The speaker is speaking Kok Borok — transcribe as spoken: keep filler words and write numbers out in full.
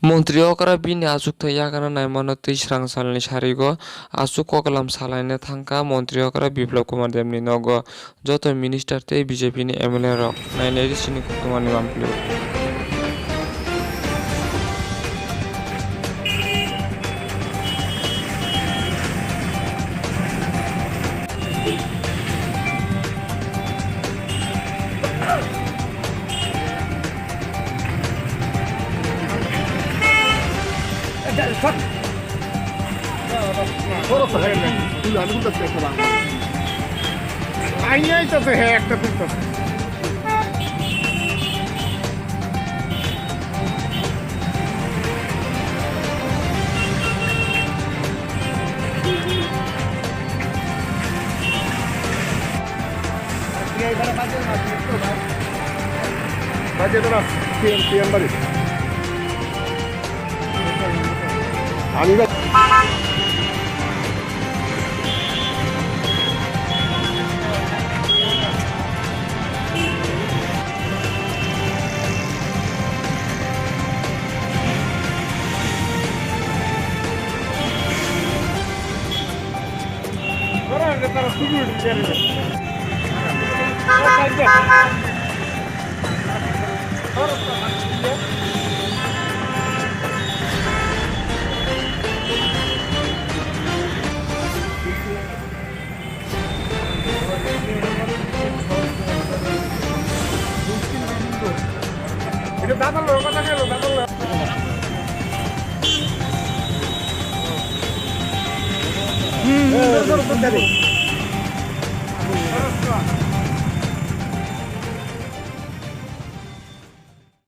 Montri okra bini achukthai yakarna naimano twi srang salni sarigo achuk koklam salaina thangkha Montri okra Biplab Kumar Debni nogo joto minister tei B J P ni M L A rok. Nainai di sini koktwmani mampli.